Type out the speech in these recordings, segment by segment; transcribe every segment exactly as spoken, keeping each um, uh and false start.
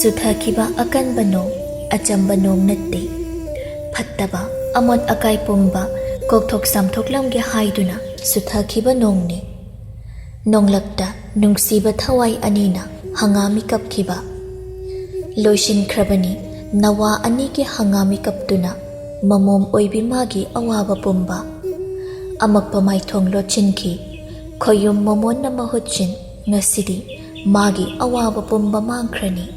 ꯆꯨꯊꯈꯤꯕ ꯑꯀꯟꯕ ꯅꯣꯡ, ꯑꯆꯝꯕ ꯅꯣꯡ ꯅꯠꯇꯦ꯫ ꯐꯠꯇꯕ, ꯑꯃꯣꯠ ꯑꯀꯥꯏ ꯄꯨꯝꯕ ꯀꯣꯛꯊꯣꯛ ꯆꯥꯝꯊꯣꯛꯂꯝꯒꯦ ꯍꯥꯏꯗꯨꯅ ꯆꯨꯊꯈꯤꯕ ꯅꯣꯡꯅꯤ꯫ ꯅꯣꯡꯂꯛꯇ ꯅꯨꯡꯁꯤꯕ ꯊꯋꯥꯏ ꯑꯅꯤꯅ ꯍꯪꯒꯥꯃꯤ ꯀꯞꯈꯤꯕ꯫ ꯂꯣꯏꯁꯤꯟꯈ꯭ꯔꯕꯅꯤ ꯅꯋꯥ ꯑꯅꯤꯒꯤ ꯍꯪꯒꯥꯃꯤ ꯀꯞꯇꯨꯅ ꯃꯃꯣꯝ ꯑꯣꯏꯕꯤ ꯃꯥꯒꯤ ꯑꯋꯥꯕ ꯄꯨꯝꯕ꯫ ꯑꯃꯛꯄ ꯃꯥꯏꯊꯣꯡ ꯂꯣꯠꯁꯤꯟꯈꯤ꯫ ꯈꯣꯌꯨꯝ ꯃꯃꯣꯟꯅ ꯃꯍꯨꯠ ꯁꯤꯟ ꯉꯁꯤꯗꯤ ꯃꯥꯒꯤ ꯑꯋꯥꯕ ꯄꯨꯝꯕ ꯃꯥꯡꯈ꯭ꯔꯅꯤ꯫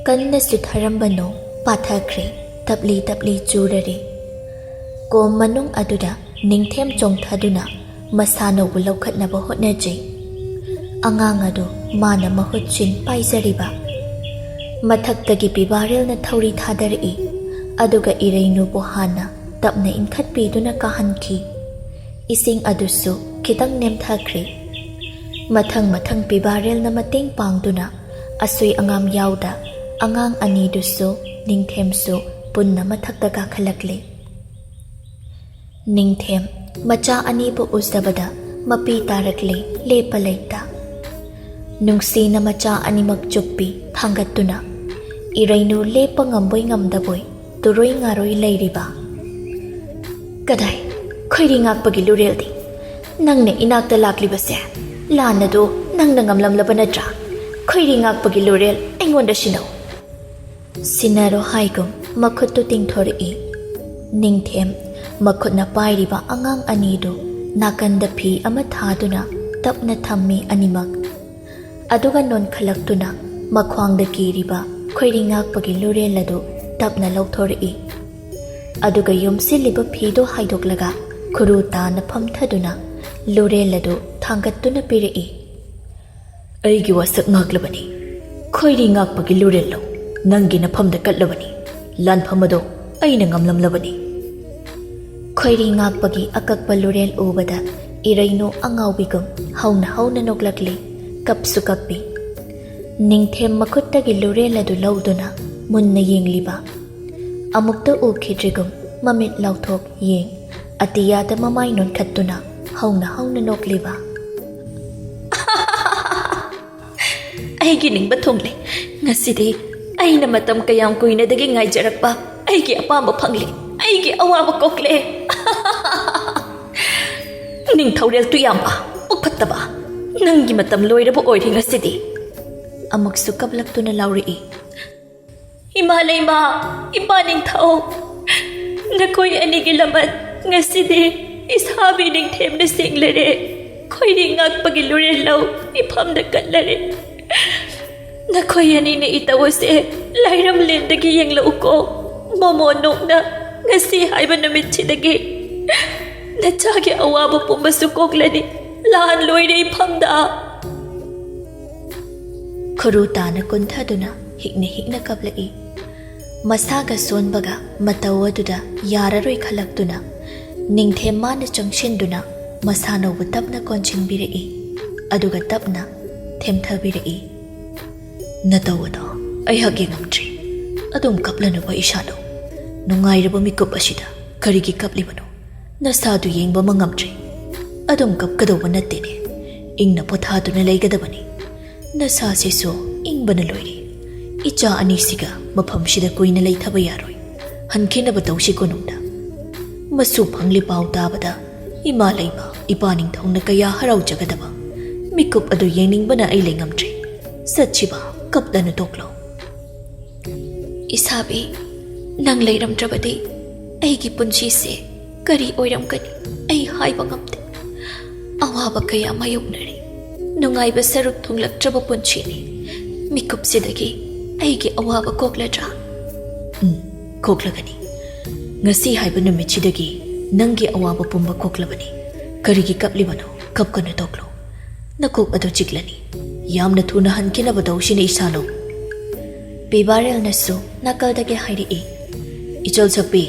ꯀꯟꯅ ꯆꯨꯊꯔꯝꯕ ꯅꯣꯡ ꯄꯥꯊꯈ꯭ꯔꯦ, ꯇꯞꯂꯤ ꯇꯞꯂꯤ ꯆꯨꯔꯔꯦ꯫ ꯀꯣꯝ ꯃꯅꯨꯡ ꯑꯗꯨꯗ ꯅꯤꯡꯊꯦꯝ ꯆꯣꯡꯊꯗꯨꯅ ꯃꯁꯥꯅꯧꯕꯨ ꯂꯧꯈꯠꯅꯕ ꯍꯣꯠꯅꯖꯩ꯫ ꯑꯉꯥꯡ ꯑꯗꯨ ꯃꯥꯅ ꯃꯍꯨꯠ ꯁꯤꯟ ꯄꯥꯏꯖꯔꯤꯕ꯫ ꯃꯊꯛꯇꯒꯤ ꯄꯤꯕꯥꯔꯦꯜꯅ ꯊꯧꯔꯤ ꯊꯥꯗꯔꯛꯏ, ꯑꯗꯨꯒ ꯏꯔꯩꯅꯨꯕꯨ ꯍꯥꯟꯅ ꯇꯞꯅ ꯏꯟꯈꯠꯄꯤꯗꯨꯅ ꯀꯥꯍꯟꯈꯤ꯫ ꯏꯁꯤꯡ ꯑꯗꯨꯁꯨ ꯈꯤꯇꯪ ꯅꯦꯝꯊꯈ꯭ꯔꯦ꯫ ꯃꯊꯪ ꯃꯊꯪ ꯄꯤꯕꯥꯔꯦꯜꯅ ꯃꯇꯦꯡ ꯄꯥꯡꯗꯨꯅ ꯑꯁꯣꯏ ꯑꯉꯥꯝ ꯌꯥꯎꯗ ꯑꯉꯥꯡ ꯑꯅꯤꯗꯨꯁꯨ ꯅꯤꯡꯊꯦꯝꯁꯨ ꯄꯨꯟꯅ ꯃꯊꯛꯇ ꯀꯥꯈꯠꯂꯛꯂꯦ꯫ ꯅꯤꯡꯊꯦꯝ ꯃꯆꯥ ꯑꯅꯤꯕꯨ ꯎꯖꯕꯗ ꯃꯄꯤ ꯇꯥꯔꯛꯂꯦ ꯂꯦꯞꯄ ꯂꯩꯇ꯫ ꯅꯨꯡꯁꯤꯅ ꯃꯆꯥ ꯑꯅꯤꯃꯛ ꯆꯨꯞꯄꯤ ꯊꯥꯡꯒꯠꯇꯨꯅ꯫ ꯏꯔꯩꯅꯨ ꯂꯦꯞꯄ ꯉꯝꯕꯣꯏ ꯉꯝꯗꯕꯣꯏ ꯇꯨꯔꯣꯏ ꯉꯥꯔꯣꯏ ꯂꯩꯔꯤꯕ꯫ "ꯀꯗꯥꯏ, ꯈꯣꯏꯔꯤ ꯉꯥꯛꯄꯒꯤ ꯂꯨꯔꯦꯜꯗꯤ? ꯅꯪꯅ ꯏꯅꯥꯛꯇ ꯂꯥꯛꯂꯤꯕꯁꯦ ꯂꯥꯟ ꯑꯗꯨ ꯅꯪꯅ ꯉꯝꯂꯝꯂꯕ ꯅꯠꯇ꯭ꯔꯥ? ꯈꯣꯏꯔꯤ ꯉꯥꯛꯄꯒꯤ ꯂꯨꯔꯦꯜ ꯑꯩꯉꯣꯟꯗ ꯁꯤꯟꯅꯧ!" ꯁꯤꯟꯅꯔꯣ ꯍꯥꯏꯒꯨꯝ ꯃꯈꯨꯠꯇꯨ ꯇꯤꯡꯊꯣꯔꯛꯏ꯫ ꯅꯤꯡꯊꯦꯝ ꯃꯈꯨꯠꯅ ꯄꯥꯏꯔꯤꯕ ꯑꯉꯥꯡ ꯑꯅꯤꯗꯨ ꯅꯥꯀꯟꯗ ꯐꯤ ꯑꯃ ꯊꯥꯗꯨꯅ ꯇꯞꯅ ꯊꯝꯃꯤ ꯑꯅꯤꯃꯛ꯫ ꯑꯗꯨꯒ ꯅꯣꯟꯈꯠꯂꯛꯇꯨꯅ ꯃꯈ꯭ꯋꯥꯡꯗ ꯀꯤꯔꯤꯕ ꯈꯣꯏꯔꯤ ꯉꯥꯛꯄꯒꯤ ꯂꯨꯔꯦꯜ ꯑꯗꯨ ꯇꯞꯅ ꯂꯧꯊꯣꯔꯛꯏ꯫ ꯑꯗꯨꯒ ꯌꯣꯝꯁꯤꯜꯂꯤꯕ ꯐꯤꯗꯨ ꯍꯥꯏꯗꯣꯛꯂꯒ ꯈꯨꯔꯨ ꯇꯥꯅ ꯐꯝꯊꯗꯨꯅ ꯂꯨꯔꯦꯜ ꯑꯗꯨ ꯊꯥꯡꯒꯠꯇꯨꯅ ꯄꯤꯔꯛꯏ꯫ "ꯑꯩꯒꯤ ꯋꯥꯁꯛ ꯉꯥꯛꯂꯕꯅꯤ꯫ ꯈꯣꯏꯔꯤ ꯉꯥꯛꯄꯒꯤ ꯂꯨꯔꯦꯜꯂꯣ, ꯅꯪꯒꯤ ꯅꯐꯝꯗ ꯀꯠꯂꯕꯅꯤ꯫ ꯂꯥꯟꯐꯝ ꯑꯗꯣ ꯑꯩꯅ ꯉꯝꯂꯝꯂꯕꯅꯤ꯫" ꯈꯣꯏꯔꯤ ꯉꯥꯛꯄꯒꯤ ꯑꯀꯛꯄ ꯂꯨꯔꯦꯜ ꯎꯕꯗ ꯏꯔꯩꯅꯨ ꯑꯉꯥꯎꯕꯤꯒꯨꯝ ꯍꯧꯅ ꯍꯧꯅ ꯅꯣꯛꯂꯛꯂꯤ, ꯀꯞꯁꯨ ꯀꯞꯄꯤ꯫ ꯅꯤꯡꯊꯦꯝ ꯃꯈꯨꯠꯇꯒꯤ ꯂꯨꯔꯦꯜ ꯑꯗꯨ ꯂꯧꯗꯨꯅ ꯃꯨꯟꯅ ꯌꯦꯡꯂꯤꯕ꯫ ꯑꯃꯨꯛꯇ ꯎꯈꯤꯗ꯭ꯔꯤꯒꯨꯝ ꯃꯃꯤꯠ ꯂꯥꯎꯊꯣꯛ ꯌꯦꯡ, ꯑꯇꯤꯌꯥꯗ ꯃꯃꯥꯏ ꯅꯣꯟꯈꯠꯇꯨꯅ ꯍꯧꯅ ꯍꯧꯅ ꯅꯣꯛꯂꯤꯕ꯫ ꯑꯩꯒꯤ ꯅꯤꯡꯕ ꯊꯨꯡꯂꯦ꯫ ꯉꯁꯤꯗꯤ ꯑꯩꯅ ꯃꯇꯝ ꯀꯌꯥꯝ ꯀꯨꯏꯅꯗꯒꯤ ꯉꯥꯏꯖꯔꯛꯄ ꯑꯩꯒꯤ ꯑꯄꯥꯝꯕ ꯐꯪꯂꯦ꯫ ꯑꯩꯒꯤ ꯑꯋꯥꯕ ꯀꯣꯛꯂꯦ꯫ ꯅꯤꯡꯊꯧꯔꯦꯜ ꯇꯨꯌꯥꯝꯕ, ꯄꯨꯛ ꯐꯠꯇꯕ, ꯅꯪꯒꯤ ꯃꯇꯝ ꯂꯣꯏꯔꯕ ꯑꯣꯏꯔꯦ ꯉꯁꯤꯗꯤ꯫ ꯑꯃꯨꯛꯁꯨ ꯀꯞꯂꯛꯇꯨꯅ ꯂꯥꯎꯔꯛꯏ꯫ ꯏꯃꯥ ꯂꯩꯃ, ꯏꯄꯥ ꯅꯤꯡꯊꯧ, ꯅꯈꯣꯏ ꯑꯅꯤꯒꯤ ꯂꯃꯟ ꯉꯁꯤꯗꯤ ꯏꯁꯥꯕꯤ ꯅꯤꯡꯊꯦꯝꯅ ꯁꯦꯡꯂꯔꯦ꯫ ꯈꯣꯏꯔꯤ ꯉꯥꯛꯄꯒꯤ ꯂꯨꯔꯦꯜ ꯂꯧ ꯏꯐꯝꯗ ꯀꯠꯂꯔꯦ꯫ ꯅꯈꯣꯏ ꯑꯅꯤꯅ ꯏꯇꯧ ꯑꯁꯦ ꯂꯥꯏꯔꯝꯂꯦꯟꯗꯒꯤ ꯌꯦꯡꯂꯛꯎꯀꯣ꯫ ꯃꯣꯃꯣ ꯅꯣꯛꯅ ꯉꯁꯤ ꯍꯥꯏꯕ ꯅꯨꯃꯤꯠꯁꯤꯗꯒꯤ ꯅꯆꯥꯒꯤ ꯑꯋꯥꯕ ꯄꯨꯝꯕꯁꯨ ꯀꯣꯛꯂꯅꯤ꯫ ꯂꯥꯟ ꯂꯣꯏꯔꯦ ꯏꯐꯝꯗ꯫ ꯈꯨꯔꯨ ꯇꯥꯅ ꯀꯨꯟꯊꯗꯨꯅ ꯍꯤꯛꯅ ꯍꯤꯛꯅ ꯀꯞꯂꯛꯏ꯫ ꯃꯁꯥꯒ ꯁꯣꯟꯕꯒ ꯃꯇꯧ ꯑꯗꯨꯗ ꯌꯥꯔꯔꯣꯏ ꯈꯜꯂꯛꯇꯨꯅ, ꯅꯤꯡꯊꯦꯝ ꯃꯥꯅ ꯆꯪꯁꯤꯟꯗꯨꯅ ꯃꯁꯥꯅꯧꯕ ꯇꯞꯅ ꯀꯣꯟꯁꯤꯟꯕꯤꯔꯛꯏ꯫ ꯑꯗꯨꯒ ꯇꯞꯅ ꯊꯦꯝꯊꯕꯤꯔꯛꯏ꯫ "ꯅꯇꯧ ꯑꯗꯣ ꯑꯩꯍꯥꯛ ꯌꯦꯡꯉꯝꯗ꯭ꯔꯤ꯫ ꯑꯗꯨꯝ ꯀꯞꯂꯅꯨꯕ ꯏꯁꯥꯅꯧ꯫ ꯅꯨꯡꯉꯥꯏꯔꯕ ꯃꯤꯀꯨꯞ ꯑꯁꯤꯗ ꯀꯔꯤꯒꯤ ꯀꯞꯂꯤꯕꯅꯣ? ꯅꯁꯥꯗꯨ ꯌꯦꯡꯕ ꯃꯉꯝꯗ꯭ꯔꯤ꯫ ꯑꯗꯨꯝ ꯀꯞꯀꯗꯧꯕ ꯅꯠꯇꯦꯅꯦ꯫ ꯏꯪꯅ ꯄꯣꯊꯥꯗꯨꯅ ꯂꯩꯒꯗꯕꯅꯤ꯫ ꯅꯁꯥꯁꯤꯁꯨ ꯏꯪꯕꯅ ꯂꯣꯏꯔꯦ꯫ ꯏꯆꯥ ꯑꯅꯤꯁꯤꯒ ꯃꯐꯝꯁꯤꯗ ꯀꯨꯏꯅ ꯂꯩꯊꯕ ꯌꯥꯔꯣꯏ꯫ ꯍꯟꯈꯤꯅꯕ ꯇꯧꯁꯤ ꯀꯣꯅꯨꯡꯗ꯫ ꯃꯁꯨ ꯐꯪꯂꯤ ꯄꯥꯎ ꯇꯥꯕꯗ ꯏꯃꯥ ꯂꯩꯃ, ꯏꯄꯥ ꯅꯤꯡꯊꯧꯅ ꯀꯌꯥ ꯍꯔꯥꯎꯖꯒꯗꯕ꯫ ꯃꯤꯀꯨꯞ ꯑꯗꯨ ꯌꯦꯡꯅꯤꯡꯕꯅ ꯑꯩ ꯂꯩꯉꯝꯗ꯭ꯔꯦ꯫ ꯆꯠꯁꯤꯕ, ꯀꯞꯇꯅ ꯇꯣꯛꯂꯣ꯫" ꯏꯁꯥꯕꯤ, ꯅꯪ ꯂꯩꯔꯝꯗ꯭ꯔꯕꯗꯤ ꯑꯩꯒꯤ ꯄꯨꯟꯁꯤꯁꯦ ꯀꯔꯤ ꯑꯣꯏꯔꯝꯒꯅꯤ? ꯑꯩ ꯍꯥꯏꯕ ꯉꯝꯗꯦ꯫ ꯑꯋꯥꯕ ꯀꯌꯥ ꯃꯥꯌꯣꯛꯅꯔꯤ꯫ ꯅꯨꯡꯉꯥꯏꯕ ꯁꯔꯨꯛ ꯊꯨꯡꯂꯛꯇ꯭ꯔꯕ ꯄꯨꯟꯁꯤꯅꯤ꯫ ꯃꯤꯀꯨꯞꯁꯤꯗꯒꯤ ꯑꯩꯒꯤ ꯑꯋꯥꯕ ꯀꯣꯛꯂꯗ꯭ꯔꯥ? ꯎꯝ, ꯀꯣꯛꯂꯒꯅꯤ꯫ ꯉꯁꯤ ꯍꯥꯏꯕ ꯅꯨꯃꯤꯠꯁꯤꯗꯒꯤ ꯅꯪꯒꯤ ꯑꯋꯥꯕ ꯄꯨꯝꯕ ꯀꯣꯛꯂꯕꯅꯤ꯫ ꯀꯔꯤꯒꯤ ꯀꯞꯂꯤꯕꯅꯣ? ꯀꯞꯀꯅꯨ, ꯇꯣꯛꯂꯣ꯫ ꯅꯀꯣꯛ ꯑꯗꯨ ꯆꯤꯛꯂꯅꯤ꯫ ꯌꯥꯝꯅ ꯊꯨꯅ ꯍꯟꯈꯤꯅꯕ ꯇꯧꯁꯤꯅꯦ ꯏꯁꯥꯅꯧ꯫ ꯄꯤꯕꯥꯔꯦꯜꯅꯁꯨ ꯅꯥꯀꯜꯗꯒꯤ ꯍꯥꯏꯔꯛꯏ꯫ "ꯏꯆꯜ ꯁꯛꯄꯤ,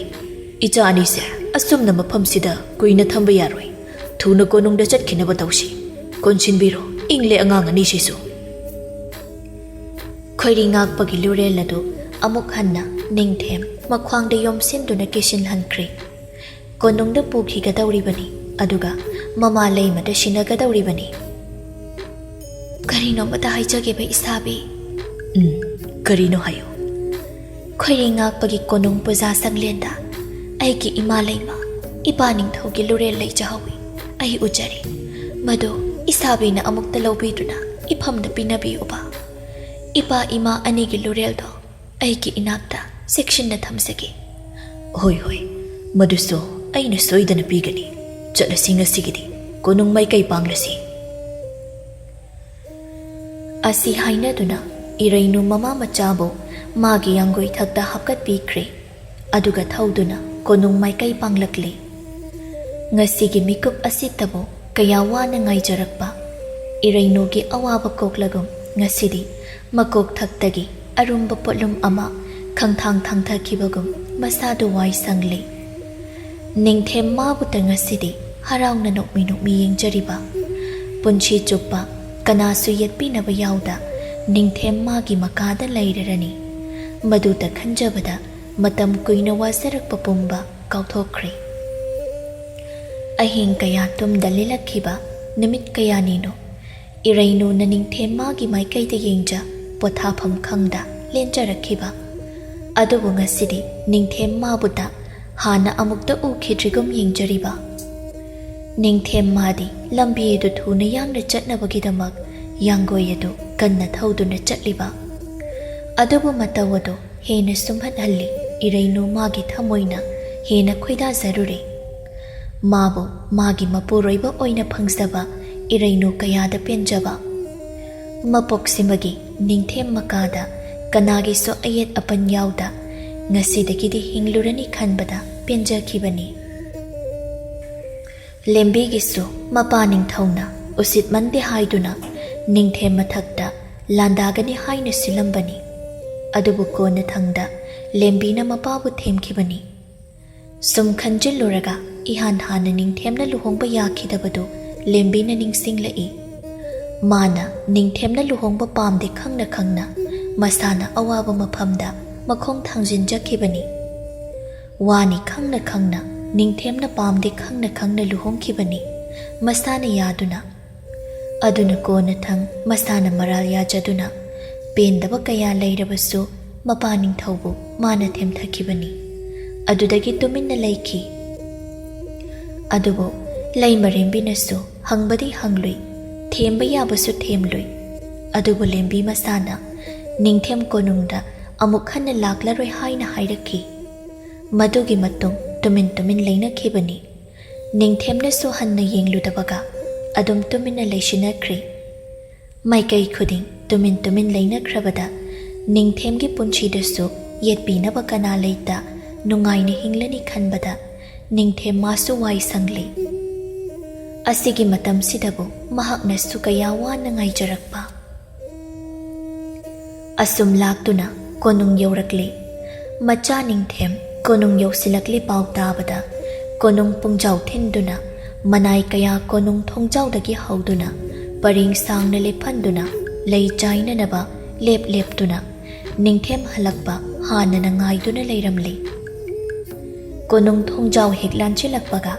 ꯏꯆꯥ ꯑꯅꯤꯁꯦ ꯑꯁꯨꯝꯅ ꯃꯐꯝꯁꯤꯗ ꯀꯨꯏꯅ ꯊꯝꯕ ꯌꯥꯔꯣꯏ꯫ ꯊꯨꯅ ꯀꯣꯅꯨꯡꯗ ꯆꯠꯈꯤꯅꯕ ꯇꯧꯁꯤ꯫ ꯀꯣꯟꯁꯤꯟꯕꯤꯔꯣ, ꯏꯪꯂꯦ ꯑꯉꯥꯡ ꯑꯅꯤꯁꯤꯁꯨ꯫" ꯈꯣꯏꯔꯤ ꯉꯥꯛꯄꯒꯤ ꯂꯨꯔꯦꯜ ꯑꯗꯨ ꯑꯃꯨꯛ ꯍꯟꯅ ꯅꯤꯡꯊꯦꯝ ꯃꯈ꯭ꯋꯥꯡꯗ ꯌꯣꯝꯁꯤꯟꯗꯨꯅ ꯀꯤꯁꯤꯟꯍꯟꯈ꯭ꯔꯦ꯫ ꯀꯣꯅꯨꯡꯗ ꯄꯨꯈꯤꯒꯗꯧꯔꯤꯕꯅꯤ, ꯑꯗꯨꯒ ꯃꯃꯥ ꯂꯩꯃꯗ ꯁꯤꯟꯅꯒꯗꯧꯔꯤꯕꯅꯤ꯫ ꯀꯔꯤꯅꯣꯃꯇ ꯍꯥꯏꯖꯒꯦꯕ ꯏꯁꯥꯕꯤ꯫ ꯎꯝ, ꯀꯔꯤꯅꯣ ꯍꯥꯏꯌꯨ꯫ ꯈꯣꯏꯔꯤ ꯉꯥꯛꯄꯒꯤ ꯀꯣꯅꯨꯡ ꯄꯨꯖꯥ ꯁꯪꯂꯦꯟꯗ ꯑꯩꯒꯤ ꯏꯃꯥ ꯂꯩꯃ, ꯏꯄꯥ ꯅꯤꯡꯊꯧꯒꯤ ꯂꯨꯔꯦꯜ ꯂꯩꯖꯍꯧꯏ꯫ ꯑꯩ ꯎꯖꯔꯦ꯫ ꯃꯗꯨ ꯏꯁꯥꯕꯤꯅ ꯑꯃꯨꯛꯇ ꯂꯧꯕꯤꯗꯨꯅ ꯏꯐꯝꯗ ꯄꯤꯅꯕꯤꯌꯨꯕ꯫ ꯏꯄꯥ ꯏꯃꯥ ꯑꯅꯤꯒꯤ ꯂꯨꯔꯦꯜꯗꯣ ꯑꯩꯒꯤ ꯏꯅꯥꯛꯇ ꯆꯦꯛꯁꯤꯟꯅ ꯊꯝꯖꯒꯦ꯫ ꯍꯣꯏ, ꯍꯣꯏ, ꯃꯗꯨꯁꯨ ꯑꯩꯅ ꯁꯣꯏꯗꯅ ꯄꯤꯒꯅꯤ꯫ ꯆꯠꯂꯁꯤ ꯉꯁꯤꯒꯤꯗꯤ, ꯀꯣꯅꯨꯡ ꯃꯥꯏꯀꯩ ꯄꯥꯡꯂꯁꯤ꯫ ꯑꯁꯤ ꯍꯥꯏꯅꯗꯨꯅ ꯏꯔꯩꯅꯨ ꯃꯃꯥ ꯃꯆꯥꯕꯨ ꯃꯥꯒꯤ ꯌꯥꯡꯒꯣꯏ ꯊꯛꯇ ꯍꯥꯞꯀꯠꯄꯤꯈ꯭ꯔꯦ꯫ ꯑꯗꯨꯒ ꯊꯧꯗꯨꯅ ꯀꯣꯅꯨꯡ ꯃꯥꯏꯀꯩ ꯄꯥꯡꯂꯛꯂꯤ꯫ ꯉꯁꯤꯒꯤ ꯃꯤꯀꯨꯞ ꯑꯁꯤꯇꯕꯨ ꯀꯌꯥ ꯋꯥꯅ ꯉꯥꯏꯖꯔꯛꯄ ꯏꯔꯩꯅꯨꯒꯤ ꯑꯋꯥꯕ ꯀꯣꯛꯂꯒꯨꯝ ꯉꯁꯤꯗꯤ ꯃꯀꯣꯛ ꯊꯛꯇꯒꯤ ꯑꯔꯨꯝꯕ ꯄꯣꯠꯂꯨꯝ ꯑꯃ ꯈꯪꯊꯥꯡ ꯊꯥꯡꯊꯈꯤꯕꯒꯨꯝ ꯃꯁꯥꯗꯨ ꯋꯥꯏ ꯁꯪꯂꯤ꯫ ꯅꯤꯡꯊꯦꯝ ꯃꯥꯕꯨꯇ ꯉꯁꯤꯗꯤ ꯍꯔꯥꯎꯅ ꯅꯣꯛꯃꯤ ꯅꯣꯛꯃꯤ ꯌꯦꯡꯖꯔꯤꯕ, ꯄꯨꯟꯁꯤ ꯆꯨꯞꯄ ꯀꯅꯥꯁꯨ ꯌꯦꯠꯄꯤꯅꯕ ꯌꯥꯎꯗ ꯅꯤꯡꯊꯦꯝ ꯃꯥꯒꯤ ꯃꯀꯥꯗ ꯂꯩꯔꯔꯅꯤ꯫ ꯃꯗꯨꯇ ꯈꯟꯖꯕꯗ ꯃꯇꯝ ꯀꯨꯏꯅ ꯋꯥꯖꯔꯛꯄ ꯄꯨꯝꯕ ꯀꯥꯎꯊꯣꯛꯈ꯭ꯔꯦ꯫ ꯑꯍꯤꯡ ꯀꯌꯥ ꯇꯨꯝꯗ ꯂꯦꯜꯂꯛꯈꯤꯕ ꯅꯨꯃꯤꯠ ꯀꯌꯥꯅꯤꯅꯣ ꯏꯔꯩꯅꯨꯅ ꯅꯤꯡꯊꯦꯝ ꯃꯥꯒꯤ ꯃꯥꯏꯀꯩꯗ ꯌꯦꯡꯖ ꯄꯣꯊꯥꯐꯝ ꯈꯪꯗ ꯂꯦꯟꯖꯔꯛꯈꯤꯕ꯫ ꯑꯗꯨꯕꯨ ꯉꯁꯤꯗꯤ ꯅꯤꯡꯊꯦꯝ ꯃꯥꯕꯨꯇ ꯍꯥꯟꯅ ꯑꯃꯨꯛꯇ ꯎꯈꯤꯗ꯭ꯔꯤꯒꯨꯝ ꯌꯦꯡꯖꯔꯤꯕ꯫ ꯅꯤꯡꯊꯦꯝ ꯃꯥꯗꯤ ꯂꯝꯕꯤ ꯑꯗꯨ ꯊꯨꯅ ꯌꯥꯡꯅ ꯆꯠꯅꯕꯒꯤꯗꯃꯛ ꯌꯥꯡꯒꯣꯏ ꯑꯗꯨ ꯀꯟꯅ ꯊꯧꯗꯨꯅ ꯆꯠꯂꯤꯕ꯫ ꯑꯗꯨꯕꯨ ꯃꯇꯧ ꯑꯗꯨ ꯍꯦꯟꯅ ꯁꯨꯝꯍꯠꯍꯜꯂꯤ꯫ ꯏꯔꯩꯅꯨ ꯃꯥꯒꯤ ꯊꯃꯣꯏꯅ ꯍꯦꯟꯅ ꯈꯣꯏꯗꯥꯖꯔꯨꯔꯦ꯫ ꯃꯥꯕꯨ ꯃꯥꯒꯤ ꯃꯄꯨꯔꯣꯏꯕ ꯑꯣꯏꯅ ꯐꯪꯖꯕ ꯏꯔꯩꯅꯨ ꯀꯌꯥꯗ ꯄꯦꯟꯖꯕ꯫ ꯃꯄꯣꯛꯁꯤꯃꯒꯤ ꯅꯤꯡꯊꯦꯝ ꯃꯀꯥꯗ ꯀꯅꯥꯒꯤꯁꯨ ꯑꯌꯦꯠ ꯑꯄꯟ ꯌꯥꯎꯗ ꯉꯁꯤꯗꯒꯤꯗꯤ ꯍꯤꯡꯂꯨꯔꯅꯤ ꯈꯟꯕꯗ ꯄꯦꯟꯖꯈꯤꯕꯅꯤ꯫ ꯂꯦꯝꯕꯤꯒꯤꯁꯨ ꯃꯄꯥ ꯅꯤꯡꯊꯧꯅ ꯎꯁꯤꯠꯃꯟꯗꯦ ꯍꯥꯏꯗꯨꯅ ꯅꯤꯡꯊꯦꯝ ꯃꯊꯛꯇ ꯂꯥꯟꯗꯥꯒꯅꯤ ꯍꯥꯏꯅ ꯁꯤꯜꯂꯝꯕꯅꯤ꯫ ꯑꯗꯨꯕꯨ ꯀꯣꯟꯅꯊꯪꯗ ꯂꯦꯝꯕꯤꯅ ꯃꯄꯥꯕꯨ ꯊꯦꯝꯈꯤꯕꯅꯤ꯫ ꯁꯨꯝ ꯈꯟꯖꯤꯜꯂꯨꯔꯒ ꯏꯍꯥꯟ ꯍꯥꯟꯅ ꯅꯤꯡꯊꯦꯝꯅ ꯂꯨꯍꯣꯡꯕ ꯌꯥꯈꯤꯗꯕꯗꯨ ꯂꯦꯝꯕꯤꯅ ꯅꯤꯡꯁꯤꯡꯂꯛꯏ꯫ ꯃꯥꯅ ꯅꯤꯡꯊꯦꯝꯅ ꯂꯨꯍꯣꯡꯕ ꯄꯥꯝꯗꯦ ꯈꯪꯅ ꯈꯪꯅ ꯃꯁꯥꯅ ꯑꯋꯥꯕ ꯃꯐꯝꯗ ꯃꯈꯣꯡ ꯊꯥꯡꯖꯤꯟꯖꯈꯤꯕꯅꯤ꯫ ꯋꯥꯅꯤ ꯈꯪꯅ ꯈꯪꯅ ꯅꯤꯡꯊꯦꯝꯅ ꯄꯥꯝꯗꯦ ꯈꯪꯅ ꯈꯪꯅ ꯂꯨꯍꯣꯡꯈꯤꯕꯅꯤ꯫ ꯃꯁꯥꯅ ꯌꯥꯗꯨꯅ꯫ ꯑꯗꯨꯅ ꯀꯣꯟꯅꯊꯪ ꯃꯁꯥꯅ ꯃꯔꯥꯜ ꯌꯥꯖꯗꯨꯅ ꯄꯦꯟꯗꯕ ꯀꯌꯥ ꯂꯩꯔꯕꯁꯨ ꯃꯄꯥ ꯅꯤꯡꯊꯧꯕꯨ ꯃꯥꯅ ꯊꯦꯝꯊꯈꯤꯕꯅꯤ꯫ ꯑꯗꯨꯗꯒꯤ ꯇꯨꯃꯤꯟꯅ ꯂꯩꯈꯤ꯫ ꯑꯗꯨꯕꯨ ꯂꯩꯃꯔꯦꯝꯕꯤꯅꯁꯨ ꯍꯪꯕꯗꯤ ꯍꯪꯂꯨꯏ, ꯊꯦꯝꯕ ꯌꯥꯕꯁꯨ ꯊꯦꯝꯂꯨꯏ꯫ ꯑꯗꯨꯕꯨ ꯂꯦꯝꯕꯤ ꯃꯁꯥꯅ ꯅꯤꯡꯊꯦꯝ ꯀꯣꯅꯨꯡꯗ ꯑꯃꯨꯛ ꯍꯟꯅ ꯂꯥꯛꯂꯔꯣꯏ ꯍꯥꯏꯅ ꯍꯥꯏꯔꯛꯈꯤ꯫ ꯃꯗꯨꯒꯤ ꯃꯇꯨꯡ ꯇꯨꯃꯤꯟ ꯇꯨꯃꯤꯟ ꯂꯩꯅꯈꯤꯕꯅꯤ꯫ ꯅꯤꯡꯊꯦꯝꯅꯁꯨ ꯍꯟꯅ ꯌꯦꯡꯂꯨꯗꯕꯒ ꯑꯗꯨꯝ ꯇꯨꯃꯤꯟꯅ ꯂꯩꯁꯤꯟꯅꯈ꯭ꯔꯦ꯫ ꯃꯥꯏꯀꯩ ꯈꯨꯗꯤꯡ ꯇꯨꯃꯤꯟ ꯇꯨꯃꯤꯟ ꯂꯩꯅꯈ꯭ꯔꯕꯗ ꯅꯤꯡꯊꯦꯝꯒꯤ ꯄꯨꯟꯁꯤꯗꯁꯨ ꯌꯦꯠꯄꯤꯅꯕ ꯀꯅꯥ ꯂꯩꯇ ꯅꯨꯡꯉꯥꯏꯅ ꯍꯤꯡꯂꯅꯤ ꯈꯟꯕꯗ ꯅꯤꯡꯊꯦꯝ ꯃꯥꯁꯨ ꯋꯥꯏ ꯁꯪꯂꯤ꯫ ꯑꯁꯤꯒꯤ ꯃꯇꯝꯁꯤꯗꯕꯨ ꯃꯍꯥꯛꯅꯁꯨ ꯀꯌꯥ ꯋꯥꯅ ꯉꯥꯏꯖꯔꯛꯄ꯫ ꯑꯁꯨꯝ ꯂꯥꯛꯇꯨꯅ ꯀꯣꯅꯨꯡ ꯌꯧꯔꯛꯂꯤ꯫ ꯃꯆꯥ ꯅꯤꯡꯊꯦꯝ ꯀꯣꯅꯨꯡ ꯌꯧꯁꯤꯜꯂꯛꯂꯤ ꯄꯥꯎ ꯇꯥꯕꯗ ꯀꯣꯅꯨꯡ ꯄꯨꯡꯖꯥꯎ ꯊꯤꯟꯗꯨꯅ ꯃꯅꯥꯏ ꯀꯌꯥ ꯀꯣꯅꯨꯡ ꯊꯣꯡꯖꯥꯎꯗꯒꯤ ꯍꯧꯗꯨꯅ ꯄꯔꯦꯡ ꯁꯥꯡꯅ ꯂꯦꯞꯍꯟꯗꯨꯅ ꯂꯩ ꯆꯥꯏꯅꯅꯕ ꯂꯦꯞ ꯂꯦꯞꯇꯨꯅ ꯅꯤꯡꯊꯦꯝ ꯍꯜꯂꯛꯄ ꯍꯥꯟꯅꯅ ꯉꯥꯏꯗꯨꯅ ꯂꯩꯔꯝꯂꯤ꯫ ꯀꯣꯅꯨꯡ ꯊꯣꯡꯖꯥꯎ ꯍꯦꯛ ꯂꯥꯟꯁꯤꯜꯂꯛꯄꯒ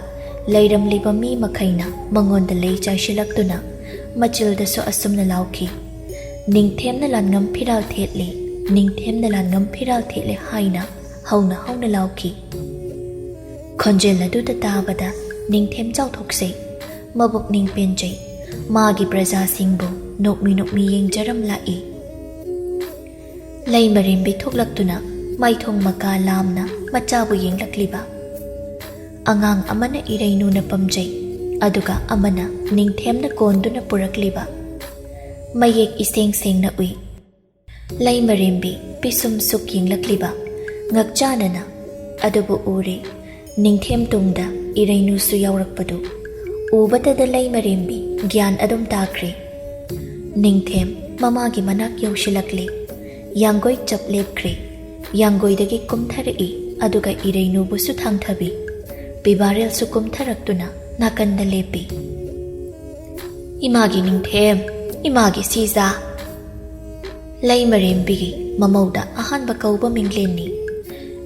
ꯂꯩꯔꯝꯂꯤꯕ ꯃꯤ ꯃꯈꯩꯅ ꯃꯉꯣꯟꯗ ꯂꯩ ꯆꯥꯏꯁꯤꯜꯂꯛꯇꯨꯅ ꯃꯆꯤꯜꯗꯁꯨ ꯑꯁꯨꯝꯅ ꯂꯥꯎꯈꯤ, "ꯅꯤꯡꯊꯦꯝꯅ ꯂꯥꯟꯉꯝ ꯐꯤꯔꯥꯜ ꯊꯦꯠꯂꯤ, ꯅꯤꯡꯊꯦꯝꯅ ꯂꯥꯟꯉꯝ ꯐꯤꯔꯥꯜ ꯊꯦꯠꯂꯦ" ꯍꯥꯏꯅ ꯍꯧꯅ ꯍꯧꯅ ꯂꯥꯎꯈꯤ꯫ ꯈꯣꯟꯖꯦꯜ ꯑꯗꯨꯗ ꯇꯥꯕꯗ ꯅꯤꯡꯊꯦꯝ ꯆꯥꯎꯊꯣꯛꯆꯩ, ꯃꯕꯨꯛꯅꯤꯡ ꯄꯦꯟꯖꯩ, ꯃꯥꯒꯤ ꯄ꯭ꯔꯖꯥꯁꯤꯡꯕꯨ ꯅꯣꯛꯃꯤ ꯅꯣꯛꯃꯤ ꯌꯦꯡꯖꯔꯝꯂꯛꯏ꯫ ꯂꯩꯃꯔꯦꯝꯕꯤ ꯊꯣꯛꯂꯛꯇꯨꯅ ꯃꯥꯏꯊꯣꯡ ꯃꯀꯥ ꯂꯥꯝꯅ ꯃꯆꯥꯕꯨ ꯌꯦꯡꯂꯛꯂꯤꯕ꯫ ꯑꯉꯥꯡ ꯑꯃꯅ ꯏꯔꯩꯅꯨꯅ ꯄꯝꯖꯩ, ꯑꯗꯨꯒ ꯑꯃꯅ ꯅꯤꯡꯊꯦꯝꯅ ꯀꯣꯟꯗꯨꯅ ꯄꯨꯔꯛꯂꯤꯕ꯫ ꯃꯌꯦꯛ ꯏꯁꯦꯡ ꯁꯦꯡꯅ ꯎꯏ꯫ ꯂꯩꯃꯔꯦꯝꯕꯤ ꯄꯤꯁꯨꯝ ꯁꯨꯛ ꯌꯦꯡꯂꯛꯂꯤꯕ꯫ ꯉꯛꯆꯥꯅꯅ ꯑꯗꯨꯕꯨ ꯎꯔꯦ꯫ ꯅꯤꯡꯊꯦꯝ ꯇꯨꯡꯗ ꯏꯔꯩꯅꯨꯁꯨ ꯌꯥꯎꯔꯛꯄꯗꯨ ꯎꯕꯇꯗ ꯂꯩꯃꯔꯦꯝꯕꯤ ꯒ꯭ꯌꯥꯟ ꯑꯗꯨꯝ ꯇꯥꯈ꯭ꯔꯦ꯫ ꯅꯤꯡꯊꯦꯝ ꯃꯃꯥꯒꯤ ꯃꯅꯥꯛ ꯌꯧꯁꯤꯜꯂꯛꯂꯦ꯫ ꯌꯥꯡꯒꯣꯏ ꯆꯞ ꯂꯦꯞꯈ꯭ꯔꯦ꯫ ꯌꯥꯡꯒꯣꯏꯗꯒꯤ ꯀꯨꯝꯊꯔꯛꯏ, ꯑꯗꯨꯒ ꯏꯔꯩꯅꯨꯕꯨꯁꯨ ꯊꯥꯡꯊꯕꯤ꯫ ꯄꯤꯕꯥꯔꯦꯜꯁꯨ ꯀꯨꯝꯊꯔꯛꯇꯨꯅ ꯅꯥꯀꯟꯗ ꯂꯦꯞꯄꯤ꯫ "ꯏꯃꯥꯒꯤ ꯅꯤꯡꯊꯦꯝ, ꯏꯃꯥꯒꯤ ꯁꯤꯖꯥ!" ꯂꯩꯃꯔꯦꯝꯕꯤꯒꯤ ꯃꯃꯧꯗ ꯑꯍꯥꯟꯕ ꯀꯧꯕ ꯃꯤꯡꯂꯦꯟꯅꯤ꯫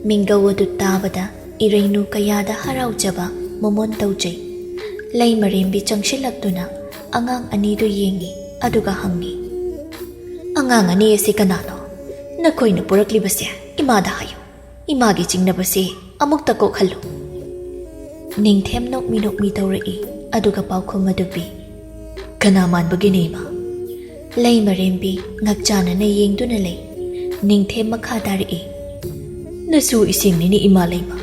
ꯃꯤꯡꯒꯧ ꯑꯗꯨ ꯇꯥꯕꯗ ꯏꯔꯩꯅꯨ ꯀꯌꯥꯗ ꯍꯔꯥꯎꯖꯕ ꯃꯃꯣꯟ ꯇꯧꯖꯩ꯫ ꯂꯩꯃꯔꯦꯝꯕꯤ ꯆꯪꯁꯤꯜꯂꯛꯇꯨꯅ ꯑꯉꯥꯡ ꯑꯅꯤꯗꯨ ꯌꯦꯡꯉꯤ, ꯑꯗꯨꯒ ꯍꯪꯉꯤ, "ꯑꯉꯥꯡ ꯑꯅꯤ ꯑꯁꯤ ꯀꯅꯥꯅꯣ? ꯅꯈꯣꯏꯅ ꯄꯨꯔꯛꯂꯤꯕꯁꯦ ꯏꯃꯥꯗ ꯍꯥꯏꯌꯨ꯫ ꯏꯃꯥꯒꯤ ꯆꯤꯡꯅꯕꯁꯦ ꯑꯃꯨꯛꯇ ꯀꯣꯛꯍꯜꯂꯨ꯫" ꯅꯤꯡꯊꯦꯝ ꯅꯣꯛꯃꯤ ꯅꯣꯛꯃꯤ ꯇꯧꯔꯛꯏ, ꯑꯗꯨꯒ ꯄꯥꯎꯈꯨꯝ ꯑꯗꯨ ꯄꯤ, "ꯀꯅꯥ ꯃꯥꯟꯕꯒꯤꯅꯦ, ꯏꯃꯥ?" ꯂꯩꯃꯔꯦꯝꯕꯤ ꯉꯛꯆꯥꯅꯅ ꯌꯦꯡꯗꯨꯅ ꯂꯩ꯫ ꯅꯤꯡꯊꯦꯝ ꯃꯈꯥ ꯇꯥꯔꯛꯏ, "ꯅꯁꯨ ꯏꯁꯤꯡꯅꯤꯅꯦ, ꯏꯃꯥ ꯂꯩꯃ꯫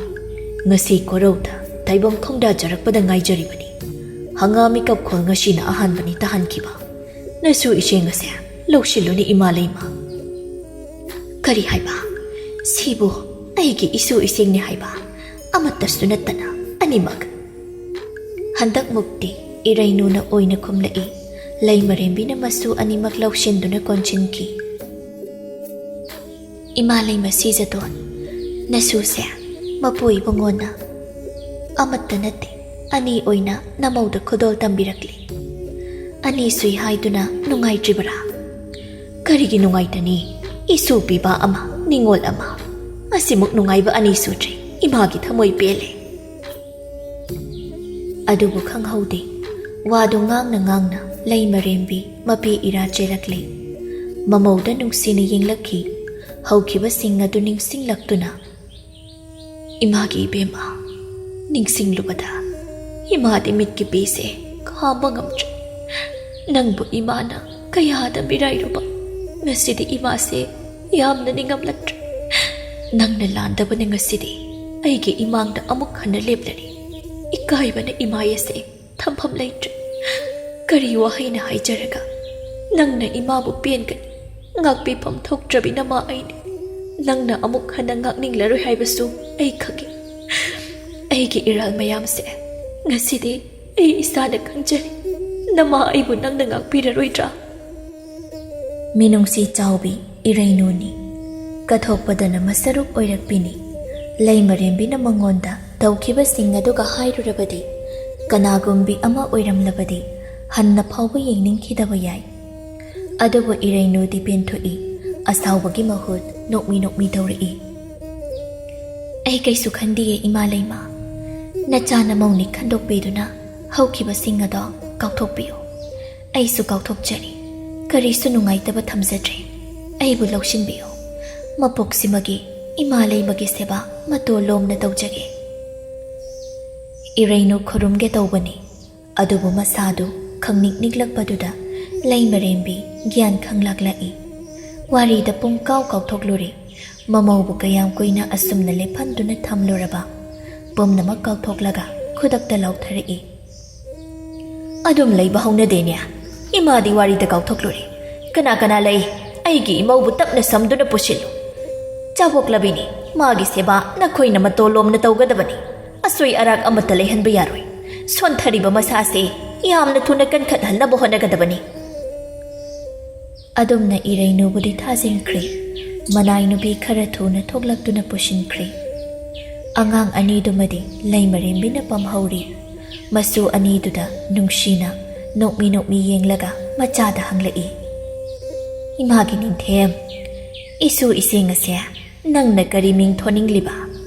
ꯉꯁꯤ ꯀꯣꯔꯧꯗ ꯇꯥꯏꯕꯪ ꯈꯣꯡꯗꯥꯖꯔꯛꯄꯗ ꯉꯥꯏꯖꯔꯤꯕꯅꯤ꯫ ꯍꯪꯒꯥꯝ ꯃꯤꯀꯞ ꯈꯣꯜ ꯉꯁꯤꯅ ꯑꯍꯥꯟꯕꯅꯤ ꯇꯥꯍꯟꯈꯤꯕ꯫ ꯅꯁꯨ ꯏꯁꯤꯡ ꯑꯁꯦ ꯂꯧꯁꯤꯜꯂꯨꯅꯦ, ꯏꯃꯥ ꯂꯩꯃ꯫" "ꯀꯔꯤ ꯍꯥꯏꯕ? ꯁꯤꯕꯨ ꯑꯩꯒꯤ ꯏꯁꯨ ꯏꯁꯤꯡꯅꯤ ꯍꯥꯏꯕ? ꯑꯃꯠꯇꯁꯨ ꯅꯠꯇꯅ ꯑꯅꯤꯃꯛ?" ꯍꯟꯗꯛ ꯃꯨꯛꯇꯤ ꯏꯔꯩꯅꯨꯅ ꯑꯣꯏꯅ ꯈꯨꯝꯂꯛꯏ꯫ ꯂꯩꯃꯔꯦꯝꯕꯤꯅ ꯃꯁꯨ ꯑꯅꯤꯃꯛ ꯂꯧꯁꯤꯟꯗꯨꯅ ꯀꯣꯟꯁꯤꯟꯈꯤ꯫ "ꯏꯃꯥ ꯂꯩꯃ ꯁꯤꯖꯗꯣꯟ, ꯅꯁꯨꯁꯦ ꯃꯄꯨ ꯏꯕꯨꯡꯉꯣꯅ ꯑꯃꯠꯇ ꯅꯠꯇꯦ, ꯑꯅꯤ ꯑꯣꯏꯅ ꯅꯃꯧꯗ ꯈꯨꯗꯣꯜ ꯇꯝꯕꯤꯔꯛꯂꯤ꯫ ꯑꯅꯤ ꯁꯨꯏ ꯍꯥꯏꯗꯨꯅ ꯅꯨꯡꯉꯥꯏꯇ꯭ꯔꯤꯕꯔꯥ?" "ꯀꯔꯤꯒꯤ ꯅꯨꯡꯉꯥꯏꯇꯅꯤ? ꯏꯁꯨ ꯄꯤꯕ ꯑꯃ, ꯅꯤꯡꯉꯣꯜ ꯑꯃ꯫ ꯑꯁꯤꯃꯨꯛ ꯅꯨꯡꯉꯥꯏꯕ ꯑꯅꯤ ꯁꯨꯗ꯭ꯔꯤ꯫ ꯏꯃꯥꯒꯤ ꯊꯃꯣꯏ ꯄꯦꯜꯂꯦ꯫" ꯑꯗꯨꯕꯨ ꯈꯪꯍꯧꯗꯦ꯫ ꯋꯥꯗꯨ ꯉꯥꯡꯅ ꯉꯥꯡꯅ ꯂꯩꯃꯔꯦꯝꯕꯤ ꯃꯄꯤ ꯏꯔꯥ ꯆꯦꯜꯂꯛꯂꯦ꯫ ꯃꯃꯧꯗ ꯅꯨꯡꯁꯤꯅ ꯌꯦꯡꯂꯛꯈꯤ꯫ ꯍꯧꯈꯤꯕꯁꯤꯡ ꯑꯗꯨ ꯅꯤꯡꯁꯤꯡꯂꯛꯇꯨꯅ, "ꯏꯃꯥꯒꯤ ꯏꯕꯦꯝꯃ, ꯅꯤꯡꯁꯤꯡꯂꯨꯕꯗ ꯏꯃꯥꯗꯤ ꯃꯤꯠꯀꯤ ꯄꯤꯁꯦ ꯈꯥꯝꯕ ꯉꯝꯗ꯭ꯔꯦ꯫ ꯅꯪꯕꯨ ꯏꯃꯥꯅ ꯀꯌꯥꯗ ꯃꯤꯔꯥꯏꯔꯨꯕ꯫ ꯉꯁꯤꯗꯤ ꯏꯃꯥꯁꯦ ꯌꯥꯝꯅ ꯅꯤꯡꯉꯝꯂꯛꯇ꯭ꯔꯦ꯫ ꯅꯪꯅ ꯂꯥꯟꯗꯕꯅ ꯉꯁꯤꯗꯤ ꯑꯩꯒꯤ ꯏꯃꯥꯡꯗ ꯑꯃꯨꯛ ꯍꯟꯅ ꯂꯦꯞꯂꯅꯤ꯫ ꯏꯀꯥꯏꯕꯅ ꯏꯃꯥꯏ ꯑꯁꯦ ꯊꯝꯐꯝ ꯂꯩꯇ꯭ꯔꯦ꯫ ꯀꯔꯤ ꯋꯥꯍꯩꯅ ꯍꯥꯏꯖꯔꯒ ꯅꯪꯅ ꯏꯃꯥꯕꯨ ꯄꯦꯟꯒꯅꯤ? ꯉꯥꯛꯄꯤꯐꯝ ꯊꯣꯛꯇ꯭ꯔꯕꯤ ꯅꯃꯥ ꯑꯩꯅꯤ꯫ ꯅꯪꯅ ꯑꯃꯨꯛ ꯍꯟꯅ ꯉꯥꯛꯅꯤꯡꯂꯔꯣꯏ ꯍꯥꯏꯕꯁꯨ ꯑꯩ ꯈꯪꯏ꯫ ꯑꯩꯒꯤ ꯏꯔꯥꯜ ꯃꯌꯥꯝꯁꯦ ꯉꯁꯤꯗꯤ ꯑꯩ ꯏꯁꯥꯅ ꯈꯪꯖꯔꯦ꯫ ꯅꯃꯥ ꯑꯩꯕꯨ ꯅꯪꯅ ꯉꯥꯛꯄꯤꯔꯔꯣꯏꯗ꯭ꯔꯥ?" ꯃꯤꯅꯨꯡꯁꯤ ꯆꯥꯎꯕꯤ ꯏꯔꯩꯅꯨꯅꯤ꯫ ꯀꯠꯊꯣꯛꯄꯗꯅ ꯃꯁꯔꯨꯛ ꯑꯣꯏꯔꯛꯄꯤꯅꯤ꯫ ꯂꯩꯃꯔꯦꯝꯕꯤꯅ ꯃꯉꯣꯟꯗ ꯇꯧꯈꯤꯕꯁꯤꯡ ꯑꯗꯨꯒ ꯍꯥꯏꯔꯨꯔꯕꯗꯤ, ꯀꯅꯥꯒꯨꯝꯕꯤ ꯑꯃ ꯑꯣꯏꯔꯝꯂꯕꯗꯤ ꯍꯟꯅ ꯐꯥꯎꯕ ꯌꯦꯡꯅꯤꯡꯈꯤꯗꯕ ꯌꯥꯏ꯫ ꯑꯗꯨꯕꯨ ꯏꯔꯩꯅꯨꯗꯤ ꯄꯦꯟꯊꯣꯛꯏ, ꯑꯁꯥꯎꯕꯒꯤ ꯃꯍꯨꯠ ꯅꯣꯛꯃꯤ ꯅꯣꯛꯃꯤ ꯇꯧꯔꯛꯏ꯫ "ꯑꯩ ꯀꯩꯁꯨ ꯈꯟꯗꯤꯌꯦ, ꯏꯃꯥ ꯂꯩꯃ꯫ ꯅꯆꯥ ꯅꯃꯧꯅꯤ ꯈꯟꯗꯣꯛꯄꯤꯗꯨꯅ ꯍꯧꯈꯤꯕꯁꯤꯡ ꯑꯗꯣ ꯀꯥꯎꯊꯣꯛꯄꯤꯌꯨ꯫ ꯑꯩꯁꯨ ꯀꯥꯎꯊꯣꯛꯆꯔꯤ꯫ ꯀꯔꯤꯁꯨ ꯅꯨꯡꯉꯥꯏꯇꯕ ꯊꯝꯖꯗ꯭ꯔꯦ꯫ ꯑꯩꯕꯨ ꯂꯧꯁꯤꯟꯕꯤꯌꯨ꯫ ꯃꯄꯣꯛꯁꯤꯃꯒꯤ ꯏꯃꯥ ꯂꯩꯃꯒꯤ ꯁꯦꯕꯥ ꯃꯇꯣꯜ ꯂꯣꯝꯅ ꯇꯧꯖꯒꯦ꯫ ꯏꯔꯩꯅꯨ ꯈꯨꯔꯨꯝꯒꯦ ꯇꯧꯕꯅꯤ, ꯑꯗꯨꯕꯨ ꯃꯁꯥꯗꯨ ꯈꯪꯅꯤꯛ ꯅꯤꯛꯂꯛꯄꯗꯨꯗ ꯂꯩꯃꯔꯦꯝꯕꯤ ꯒ꯭ꯌꯥꯟ ꯈꯪꯂꯛꯂꯛꯏ꯫ ꯋꯥꯔꯤꯗ ꯄꯨꯡ ꯀꯥꯎ ꯀꯥꯎꯊꯣꯛꯂꯨꯔꯦ꯫ ꯃꯃꯧꯕꯨ ꯀꯌꯥꯝ ꯀꯨꯏꯅ ꯑꯁꯨꯝꯅ ꯂꯦꯞꯍꯟꯗꯨꯅ ꯊꯝꯂꯨꯔꯕ? ꯄꯨꯝꯅꯃꯛ ꯀꯥꯎꯊꯣꯛꯂꯒ ꯈꯨꯗꯛꯇ ꯂꯥꯎꯊꯔꯛꯏ꯫ "ꯑꯗꯨꯝ ꯂꯩꯕ ꯍꯧꯅꯗꯦꯅꯦ꯫ ꯏꯃꯥꯗꯤ ꯋꯥꯔꯤꯗ ꯀꯥꯎꯊꯣꯛꯂꯨꯔꯦ꯫ ꯀꯅꯥ ꯀꯅꯥ ꯂꯩ? ꯑꯩꯒꯤ ꯏꯃꯧꯕꯨ ꯇꯞꯅ ꯁꯝꯗꯨꯅ ꯄꯨꯁꯤꯜꯂꯨ꯫ ꯆꯥꯕꯣꯛꯂꯕꯤꯅꯤ, ꯃꯥꯒꯤ ꯁꯦꯕꯥ ꯅꯈꯣꯏꯅ ꯃꯇꯣꯜ ꯂꯣꯝꯅ ꯇꯧꯒꯗꯕꯅꯤ꯫ ꯑꯁꯣꯏ ꯑꯔꯥꯛ ꯑꯃꯠꯇ ꯂꯩꯍꯟꯕ ꯌꯥꯔꯣꯏ꯫ ꯁꯣꯟꯊꯔꯤꯕ ꯃꯁꯥꯁꯦ ꯌꯥꯝꯅ ꯊꯨꯅ ꯀꯟꯈꯠꯍꯟꯅꯕ ꯍꯣꯠꯅꯒꯗꯕꯅꯤ꯫" ꯑꯗꯨꯝꯅ ꯏꯔꯩꯅꯨꯕꯨꯗꯤ ꯊꯥꯖꯤꯟꯈ꯭ꯔꯦ꯫ ꯃꯅꯥꯏ ꯅꯨꯄꯤ ꯈꯔ ꯊꯨꯅ ꯊꯣꯛꯂꯛꯇꯨꯅ ꯄꯨꯁꯤꯟꯈ꯭ꯔꯦ꯫ ꯑꯉꯥꯡ ꯑꯅꯤꯗꯨꯃꯗꯤ ꯂꯩꯃꯔꯦꯝꯕꯤꯅ ꯄꯝꯍꯧꯔꯤ꯫ ꯃꯁꯨ ꯑꯅꯤꯗꯨꯗ ꯅꯨꯡꯁꯤꯅ ꯅꯣꯛꯃꯤ ꯅꯣꯛꯃꯤ ꯌꯦꯡꯂꯒ ꯃꯆꯥꯗ ꯍꯪꯂꯛꯏ, "ꯏꯃꯥꯒꯤ ꯅꯤꯡꯊꯦꯝ, ꯏꯁꯨ ꯏꯆꯦ ꯑꯁꯦ ꯅꯪꯅ ꯀꯔꯤ ꯃꯤꯡ ꯊꯣꯟꯅꯤꯡꯂꯤꯕ?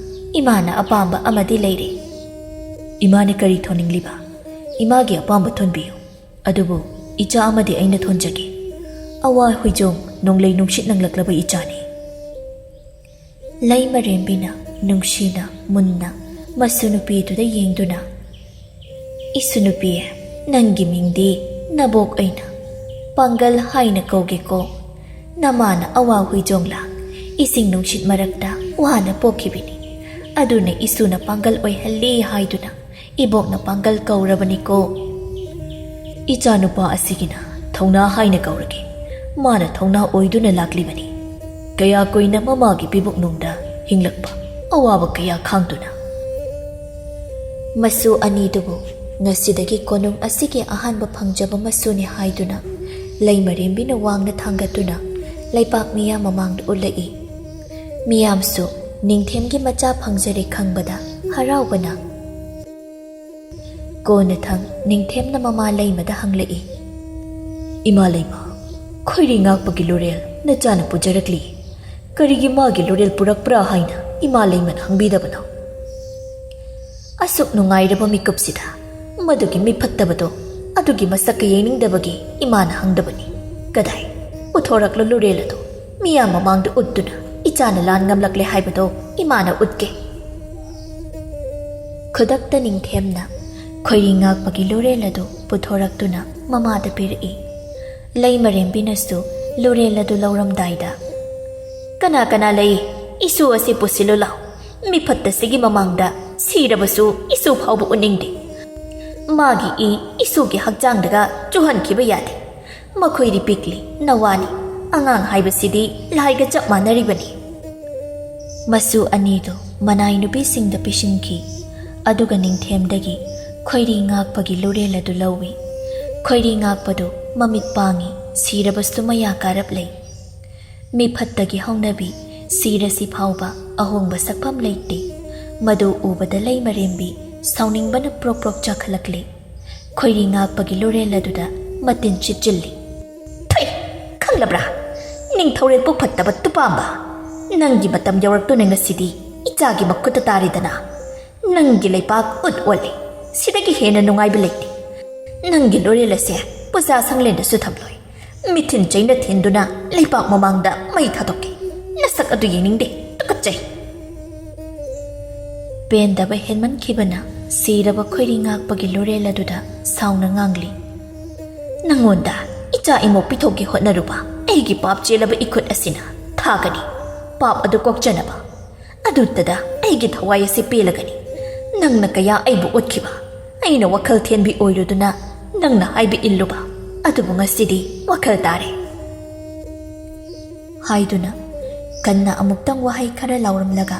ꯏꯃꯥꯅ ꯑꯄꯥꯝꯕ ꯑꯃꯗꯤ ꯂꯩꯔꯦ꯫" "ꯏꯃꯥꯅ ꯀꯔꯤ ꯊꯣꯟꯅꯤꯡꯂꯤꯕ? ꯏꯃꯥꯒꯤ ꯑꯄꯥꯝꯕ ꯊꯣꯟꯕꯤꯌꯨ꯫ ꯑꯗꯨꯕꯨ ꯏꯆꯥ ꯑꯃꯗꯤ ꯑꯩꯅ ꯊꯣꯟꯖꯒꯦ꯫ ꯑꯋꯥ ꯍꯨꯏꯖꯣꯡ ꯅꯣꯡꯂꯩ ꯅꯨꯡꯁꯤꯠ ꯅꯪꯂꯛꯂꯕ ꯏꯆꯥꯅꯤ꯫" ꯂꯩꯃꯔꯦꯝꯕꯤꯅ ꯅꯨꯡꯁꯤꯅ ꯃꯨꯟꯅ ꯃꯁꯨ ꯅꯨꯄꯤꯗꯨꯗ ꯌꯦꯡꯗꯨꯅ, "ꯏꯁꯨ ꯅꯨꯄꯤ, ꯅꯪꯒꯤ ꯃꯤꯡꯗꯤ ꯅꯕꯣꯛ ꯑꯩꯅ ꯄꯥꯡꯒꯜ ꯍꯥꯏꯅ ꯀꯧꯒꯦꯀꯣ꯫ ꯅꯃꯥꯅ ꯑꯋꯥ ꯍꯨꯏꯖꯣꯡꯂꯥꯛ ꯏꯁꯤꯡ ꯅꯨꯡꯁꯤꯠ ꯃꯔꯛꯇ ꯋꯥꯅ ꯄꯣꯛꯈꯤꯕꯅꯤ꯫ ꯑꯗꯨꯅ ꯏꯁꯨꯅ ꯄꯥꯡꯒꯜ ꯑꯣꯏꯍꯜꯂꯤ ꯍꯥꯏꯗꯨꯅ ꯏꯕꯣꯛꯅ ꯄꯥꯡꯒꯜ ꯀꯧꯔꯕꯅꯤꯀꯣ꯫ ꯏꯆꯥꯅꯨꯄꯥ ꯑꯁꯤꯒꯤꯅ ꯊꯧꯅꯥ ꯍꯥꯏꯅ ꯀꯧꯔꯒꯦ꯫ ꯃꯥꯅ ꯊꯧꯅꯥ ꯑꯣꯏꯗꯨꯅ ꯂꯥꯛꯂꯤꯕꯅꯤ꯫ ꯀꯌꯥ ꯀꯨꯏꯅ ꯃꯃꯥꯒꯤ ꯄꯤꯕꯨꯛꯅꯨꯡꯗ ꯍꯤꯡꯂꯛꯄ ꯑꯋꯥꯕ ꯀꯌꯥ ꯈꯥꯡꯗꯨꯅ꯫" ꯃꯁꯨ ꯑꯅꯤꯗꯨꯕꯨ ꯉꯁꯤꯗꯒꯤ ꯀꯣꯅꯨꯡ ꯑꯁꯤꯒꯤ ꯑꯍꯥꯟꯕ ꯐꯪꯖꯕ ꯃꯁꯨꯅꯤ ꯍꯥꯏꯗꯨꯅ ꯂꯩꯃꯔꯦꯝꯕꯤꯅ ꯋꯥꯡꯅ ꯊꯥꯡꯒꯠꯇꯨꯅ ꯂꯩꯄꯥꯛ ꯃꯤꯌꯥꯝ ꯃꯃꯥꯡꯗ ꯎꯠꯂꯛꯏ꯫ ꯃꯤꯌꯥꯝꯁꯨ ꯅꯤꯡꯊꯦꯝꯒꯤ ꯃꯆꯥ ꯐꯪꯖꯔꯦ ꯈꯪꯕꯗ ꯍꯔꯥꯎꯕꯅ꯫ ꯀꯣꯟꯅꯊꯪ ꯅꯤꯡꯊꯦꯝꯅ ꯃꯃꯥ ꯂꯩꯃꯗ ꯍꯪꯂꯛꯏ, "ꯏꯃꯥ ꯂꯩꯃ, ꯈꯣꯏꯔꯤ ꯉꯥꯛꯄꯒꯤ ꯂꯨꯔꯦꯜ ꯅꯆꯥꯅ ꯄꯨꯖꯔꯛꯂꯤ꯫ ꯀꯔꯤꯒꯤ ꯃꯥꯒꯤ ꯂꯨꯔꯦꯜ ꯄꯨꯔꯛꯄ꯭ꯔꯥ ꯍꯥꯏꯅ ꯏꯃꯥ ꯂꯩꯃꯅ ꯍꯪꯕꯤꯗꯕꯅꯣ?" ꯑꯁꯨꯛ ꯅꯨꯡꯉꯥꯏꯔꯕ ꯃꯤꯀꯨꯞꯁꯤꯗ ꯃꯗꯨꯒꯤ ꯃꯤꯐꯠꯇꯕꯗꯣ ꯑꯗꯨꯒꯤ ꯃꯁꯛꯀ ꯌꯦꯡꯅꯤꯡꯗꯕꯒꯤ ꯏꯃꯥꯅ ꯍꯪꯗꯕꯅꯤ꯫ ꯀꯗꯥꯏ? ꯄꯨꯊꯣꯔꯛꯂꯣ ꯂꯨꯔꯦꯜ ꯑꯗꯨ꯫ ꯃꯤꯌꯥꯝ ꯃꯃꯥꯡꯗ ꯎꯠꯇꯨꯅ ꯏꯆꯥꯅ ꯂꯥꯟ ꯉꯝꯂꯛꯂꯦ ꯍꯥꯏꯕꯗꯣ ꯏꯃꯥꯅ ꯎꯠꯀꯦ꯫ ꯈꯨꯗꯛꯇ ꯅꯤꯡꯊꯦꯝꯅ ꯈꯣꯏꯔꯤ ꯉꯥꯛꯄꯒꯤ ꯂꯨꯔꯦꯜ ꯑꯗꯨ ꯄꯨꯊꯣꯔꯛꯇꯨꯅ ꯃꯃꯥꯗ ꯄꯤꯔꯛꯏ꯫ ꯂꯩꯃꯔꯦꯝꯕꯤꯅꯁꯨ ꯂꯨꯔꯦꯜ ꯑꯗꯨ ꯂꯧꯔꯝꯗꯥꯏꯗ, "ꯀꯅꯥ ꯀꯅꯥ ꯂꯩ? ꯏꯁꯨ ꯑꯁꯤ ꯄꯨꯁꯤꯜꯂꯨ ꯂꯥꯎ꯫ ꯃꯤꯐꯠꯇꯁꯤꯒꯤ ꯃꯃꯥꯡꯗ ꯁꯤꯔꯕꯁꯨ ꯏꯁꯨ ꯐꯥꯎꯕ ꯎꯅꯤꯡꯗꯦ꯫ ꯃꯥꯒꯤ ꯏ ꯏꯁꯨꯒꯤ ꯍꯛꯆꯥꯡꯗꯒ ꯆꯨꯍꯟꯈꯤꯕ ꯌꯥꯗꯦ꯫ ꯃꯈꯣꯏꯗꯤ ꯄꯤꯛꯂꯤ, ꯅꯋꯥꯅꯤ꯫ ꯑꯉꯥꯡ ꯍꯥꯏꯕꯁꯤꯗꯤ ꯂꯥꯏꯒ ꯆꯞ ꯃꯥꯟꯅꯔꯤꯕꯅꯤ꯫" ꯃꯁꯨ ꯑꯅꯤꯗꯨ ꯃꯅꯥꯏ ꯅꯨꯄꯤꯁꯤꯡꯗ ꯄꯤꯁꯤꯟꯈꯤ꯫ ꯑꯗꯨꯒ ꯅꯤꯡꯊꯦꯝꯗꯒꯤ ꯈꯣꯏꯔꯤ ꯉꯥꯛꯄꯒꯤ ꯂꯨꯔꯦꯜ ꯑꯗꯨ ꯂꯧꯏ꯫ ꯈꯣꯏꯔꯤ ꯉꯥꯛꯄꯗꯨ ꯃꯃꯤꯠ ꯄꯥꯡꯏ, ꯁꯤꯔꯕꯁꯨ ꯃꯌꯥ ꯀꯥꯔꯞ ꯂꯩ꯫ ꯃꯤꯐꯠꯇꯒꯤ ꯍꯧꯅꯕꯤ ꯁꯤꯔꯁꯤ ꯐꯥꯎꯕ ꯑꯍꯣꯡꯕ ꯁꯛꯐꯝ ꯂꯩꯇꯦ꯫ ꯃꯗꯨ ꯎꯕꯗ ꯂꯩꯃꯔꯦꯝꯕꯤ ꯁꯥꯎꯅꯤꯡꯕꯅ ꯄ꯭ꯔꯣꯛ ꯄ꯭ꯔꯣꯛ ꯆꯥꯈꯠꯂꯛꯂꯦ꯫ ꯈꯣꯏꯔꯤ ꯉꯥꯛꯄꯒꯤ ꯂꯨꯔꯦꯜ ꯑꯗꯨꯗ ꯃꯇꯤꯟ ꯆꯤꯠꯆꯤꯜꯂꯤ꯫ "ꯊꯨꯏ! ꯈꯪꯂꯕ꯭ꯔꯥ? ꯅꯤꯡꯊꯧꯔꯦꯜ ꯄꯨꯛ ꯐꯠꯇꯕ ꯇꯨꯄꯥꯝꯕ! ꯅꯪꯒꯤ ꯃꯇꯝ ꯌꯧꯔꯛꯇꯨꯅ ꯉꯁꯤꯗꯤ ꯏꯆꯥꯒꯤ ꯃꯈꯨꯠꯇ ꯇꯥꯔꯦꯗꯅ꯫ ꯅꯪꯒꯤ ꯂꯩꯄꯥꯛ ꯎꯠ ꯑꯣꯜꯂꯦ꯫ ꯁꯤꯗꯒꯤ ꯍꯦꯟꯅ ꯅꯨꯡꯉꯥꯏꯕ ꯂꯩꯇꯦ꯫ ꯅꯪꯒꯤ ꯂꯨꯔꯦꯜ ꯑꯁꯦ ꯄꯨꯖꯥ ꯁꯪꯂꯦꯟꯗꯁꯨ ꯊꯝꯂꯣꯏ꯫ ꯃꯤꯊꯤꯟ ꯆꯩꯅ ꯊꯤꯟꯗꯨꯅ ꯂꯩꯄꯥꯛ ꯃꯃꯥꯡꯗ ꯃꯩ ꯊꯥꯗꯣꯛꯀꯦ꯫ ꯅꯁꯛ ꯑꯗꯨ ꯌꯦꯡꯅꯤꯡꯗꯦ꯫ ꯇꯨꯀꯠꯆꯩ!" ꯄꯦꯟꯗꯕ ꯍꯦꯟꯃꯟꯈꯤꯕꯅ ꯁꯤꯔꯕ ꯈꯣꯏꯔꯤ ꯉꯥꯛꯄꯒꯤ ꯂꯨꯔꯦꯜ ꯑꯗꯨꯗ ꯁꯥꯎꯅ ꯉꯥꯡꯂꯤ꯫ "ꯅꯪꯉꯣꯟꯗ ꯏꯆꯥ ꯏꯃꯧ ꯄꯤꯊꯣꯛꯀꯦ ꯍꯣꯠꯅꯔꯨꯕ ꯑꯩꯒꯤ ꯄꯥꯞ ꯆꯦꯜꯂꯕ ꯏꯈꯨꯠ ꯑꯁꯤꯅ ꯊꯥꯒꯅꯤ꯫ ꯄꯥꯞ ꯑꯗꯨ ꯀꯣꯛꯆꯅꯕ꯫ ꯑꯗꯨꯇꯗ ꯑꯩꯒꯤ ꯊꯋꯥꯏ ꯑꯁꯤ ꯄꯦꯜꯂꯒꯅꯤ꯫ ꯅꯪꯅ ꯀꯌꯥ ꯑꯩꯕꯨ ꯑꯣꯠꯈꯤꯕ, ꯑꯩꯅ ꯋꯥꯈꯜ ꯊꯦꯟꯕꯤ ꯑꯣꯏꯔꯨꯗꯨꯅ ꯅꯪꯅ ꯍꯥꯏꯕ ꯏꯜꯂꯨꯕ, ꯑꯗꯨꯕꯨ ꯉꯁꯤꯗꯤ ꯋꯥꯈꯜ ꯇꯥꯔꯦ꯫" ꯍꯥꯏꯗꯨꯅ ꯀꯟꯅ ꯑꯃꯨꯛꯇꯪ ꯋꯥꯍꯩ ꯈꯔ ꯂꯥꯎꯔꯝꯂꯒ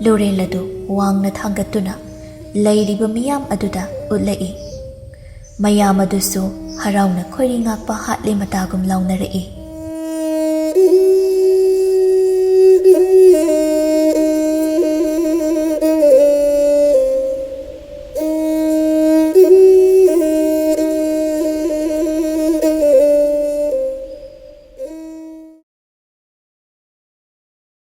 ꯂꯨꯔꯦꯜ ꯑꯗꯨ ꯋꯥꯡꯅ ꯊꯥꯡꯒꯠꯇꯨꯅ ꯂꯩꯔꯤꯕ ꯃꯤꯌꯥꯝ ꯑꯗꯨꯗ ꯎꯠꯂꯛꯏ꯫ ꯃꯌꯥꯝ ꯑꯗꯨꯁꯨ ꯍꯔꯥꯎꯅ ꯈꯣꯏꯔꯤ ꯉꯥꯛꯄ ꯍꯥꯠꯂꯦ ꯃꯇꯥꯒꯨꯝ ꯂꯥꯎꯅꯔꯛꯏ꯫